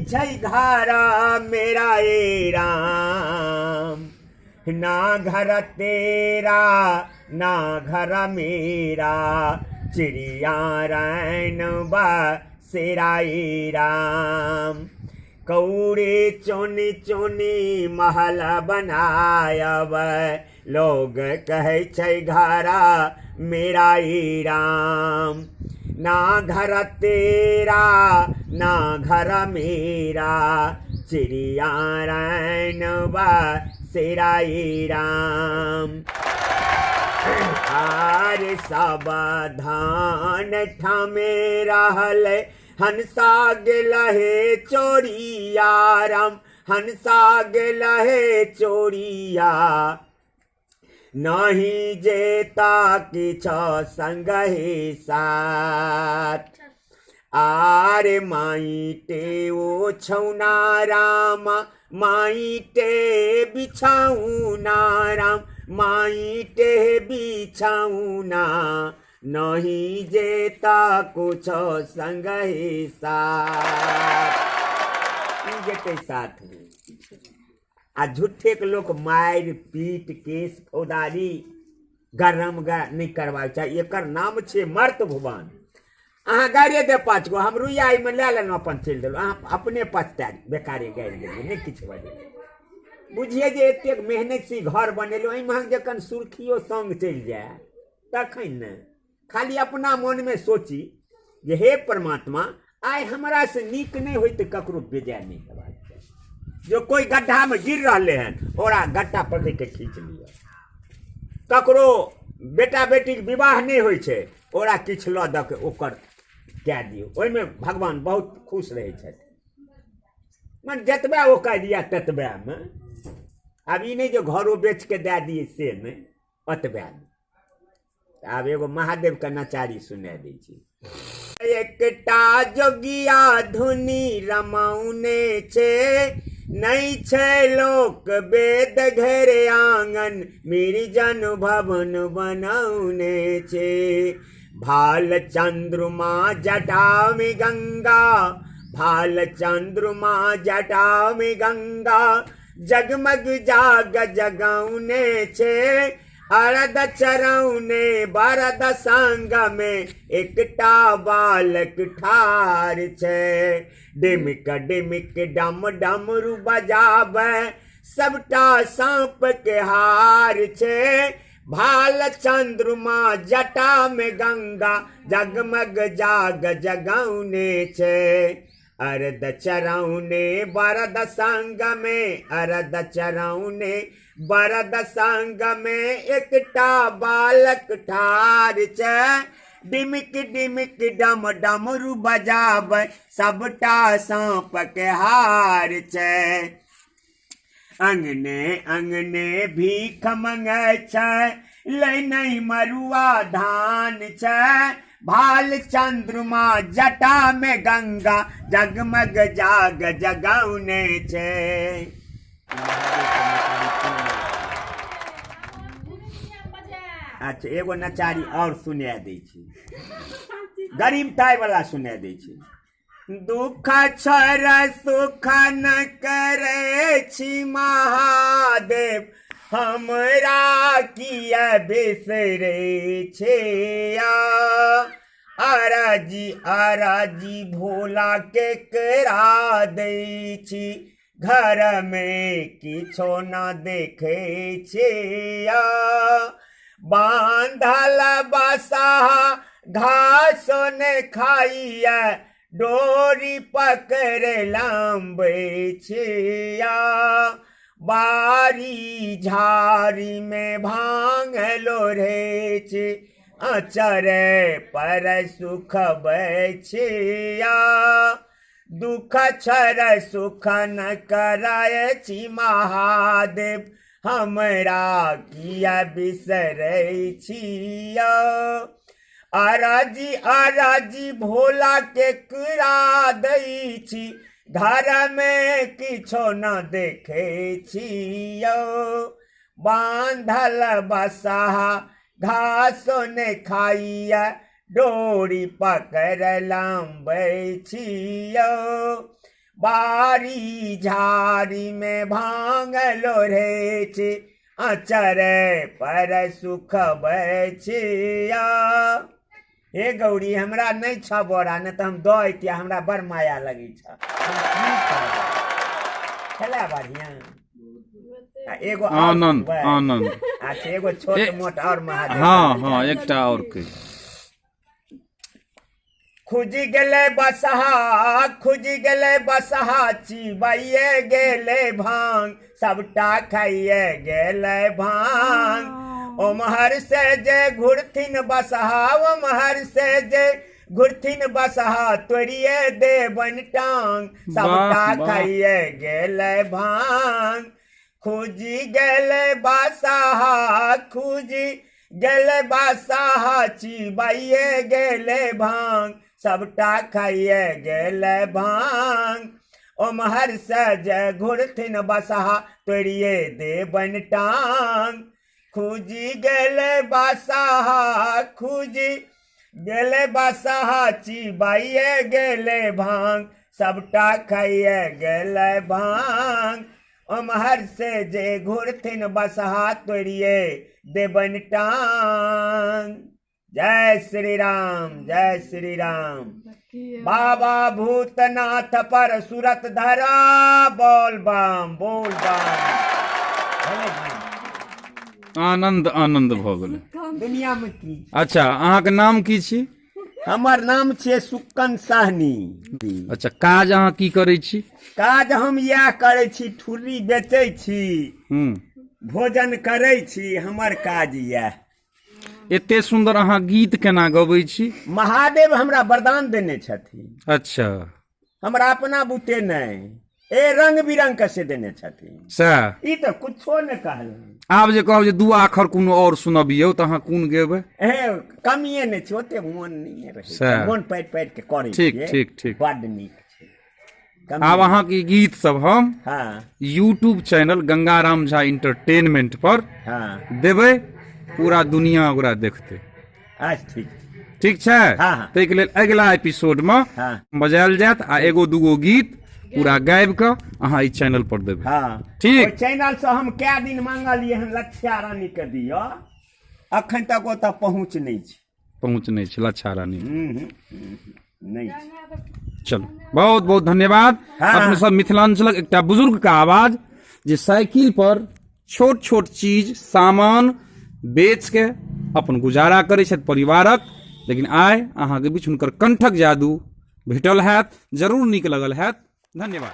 छै घर मेरा ए राम, ना घर तेरा ना घर मेरा, चिड़िया रैन बसेरा ए राम। कौड़ी चुनी चुनी महल बनायब, लोग कहै छै घर मेरा ए राम। ना घर तेरा ना घर मेरा, चिड़िया रैन बसेरा ए राम। आर सब धान ठामे रहल, हंसा गेल हे चोरिया राम, हंसा गेल हे चोरिया। नहीं जेता किछो संग ही साथ। आर माइटे ओ छौना राम, माइटे बिछौना राम, माइटे बिछौना, नहीं जेता कुछो संग ही साथ। ई जेतै साथ में। आ झूठेके लोक मारि पीट केस फौदारी गरम नहि करबाक चाही। एकर नाम छै मर्त भुवन। अहाँ गाड़िए दे 5 गो, हम रुइया एहिमे लए लेलहुँ, अपन चलि देलहुँ, अहाँ अपने पछताएब, बेकारे गाड़ि देलियै, नहि किछु बजेलियै। बुझियै जे एतेक मेहनतिसँ घर बनेलहुँ, एहिमे जखन सुर्खियो सङ्ग चलि जाय तखन ने खाली अपना मोनमे सोची जे हे परमात्मा, आइ हमरासँ नीक नहि होय तऽ ककरो बेजाय नहि हेबाक चाही। जो कोइ गड्ढामे गिर रहलै हन, ओकरा गड्ढा पकड़िके खींच लिअ। ककरो बेटा बेटीके विवाह नहि होइ छै, ओकरा किछु लऽ दऽ के ओकर कए दियौ, ओहिमे भगवान बहुत खुश रहै छथि। मने जतबे ओ कए दिया ततबेमे। आब ई नहि जे घरो बेचके दए दियै, से नहि, ओतबेमे। आब एगो महादेवके नचारी सुना दै छी। एकटा जोगिया धुनी रमौने छै, नहि छै लोक वेद घेरे आंगन, मिर्जन भवन बनौने छै। भाल चंद्रमा जटा में गंगा, भाल चंद्रमा जटा में गंगा, जगमग जाग जगौने छै। अरद चरौने बरद संग में एकटा बालक ठार छै। डिमिक डिमिक डम डमरू बजाबै, सबटा साँप के हार छै। भाल चंद्रमा जटा में गंगा, जगमग जाग जगौने छै। अरद चरौने बरद संग में, अरद चरौने बरद संग में एकटा बालक ठार छै। डिमिक डिमिक डम डमरू बजाबै, सबटा साँप के हार छै। अंगने अंगने भीख मंगै छै, लै नहीं मरुआ धान छै। भाल चंद्रमा जटा में गंगा, जगमग जाग जगौने छै। अच्छा, एगो नचारी और सुना दै छी, गरीब ताई वाला सुना दै छी। दुख छर सुख न करे छी महादेव, हमरा किया बिसरे छे। अराजी अराजी भोला के करा दै छी, घर में किछो न देखे छे। बांधल बसा घास ने खाइया, डोरी पकड़ लम्बे छिया। बारी झाड़ी में भांग लोढ़े छी, अचरे पर सुखबै छिया। दुख छर सुख न कराय छी महादेव, हमरा किया बिसरै छिया। अराजी अराजी भोला के करा दै छी, घर में किछो न देखे छियौ। बांधल बसहा घास ने खाइया, डोरी पकड़ लम्बै छियौ। बारी झाड़ी में भांग लोढ़े छी, अचरे पर सुखबै छिया। हे गौरी, हमरा नहि छ बोरा, नहि तऽ हम दऽ अइतियै, हमरा बड़ माया लगै छ। हम की करबै? छलै बढ़िआँ। आ एगो आओर आनंद सुनबै? आनंद। अच्छा, एगो छोट मोट आओर महादेव। हँ हँ, एकटा आओर कहि। खुजि गेलै बसहा, खुजि गेलै बसहा, चिबैये गेलै भांग, सबटा खाइये गेलै भांग। ओम्हर से जे घुरथिन बसहा, ओम्हर से जे घुरथिन बसहा, तोड़िये देबनि टांग, सबटा वाह, वाह। खाइये गेलै भांग। खुजि गेलै बसहा, खुजि गेलै बसहा, चिबाइए गेलै भांग, सबटा खाइए गेलै भांग। ओम्हर से जे घुरथिन बसहा, तोड़िए देबनि टांग। खुजि गेलै बसहा, खुजि गेलै बसहा, चिबाइए गेलै भांग, सबटा खाइए गेलै भांग। ओम्हर से जे घुरथिन बसहा, तोड़िए देबनि टांग। जय श्री राम, जय श्री राम। बाबा भूतनाथ पर सूरत धरा, बोल बम बोल बम। भेलै जी? आनंद आनंद भऽ गेलै। दुनिया में की। अच्छा, अहाँके नाम की छी? हमर नाम छियै सुक्कन साहनी। अच्छा, काज अहाँ की करै छी? काज हम इएह करै छी, ठुर्री बेचै छी, भोजन करै छी, हमर काज इएह। एते सुन्दर अहाँ गीत केना गबै छी? महादेव हमरा वरदान देने छथिन। अच्छा। हमरा अपना बुते नहि, ए रंग बिरंग के से देने छथिन। सएह। ई तऽ कुछो नहि कहलहुँ। आब जे कहब जे दू आखर कोनो आओर सुनबियौ तऽ अहाँ कोन गेबै? हे, कमिए नहि छै, ओते मोन नहि रहै छै। सएह। मोन पारि पारि के करै ठीक, छियै। ठीक, ठीक। बड्ड नीक छै। कमी आब अहाँके ई गीत सब हम YouTube channel Gangaram Jha entertainment पर देबै, पूरा दुनिया ओकरा देखतै। अच्छा, ठीक। ठीक छै? हँ। ताहिके लेल अगिला एपिसोड मे बजायल जायत आ एगो दूगो गीत पूरा गाबि कऽ अहाँ ई चैनल पर देबै। ठीक। ओहि चैनल से हम कए दिन मांगलियै हन, लक्ष्या रानी के दिअ, अखन तक ओतऽ पहुँच नहि छै। पहुँच नहि छै लच्छा रानी? नहि छै। चलू, बहुत बहुत धन्यवाद। अपने सब मिथिलांचलक एकटा बुजुर्ग का आवाज जे साइकिल पर छोट छोट चीज सामान बेच के अपन गुजारा करै छथि परिवारक, लेकिन आइ अहाँके बीच हुनकर कंठक जादू भेटल हैत, जरूर नीक लगल हैत। धन्यवाद।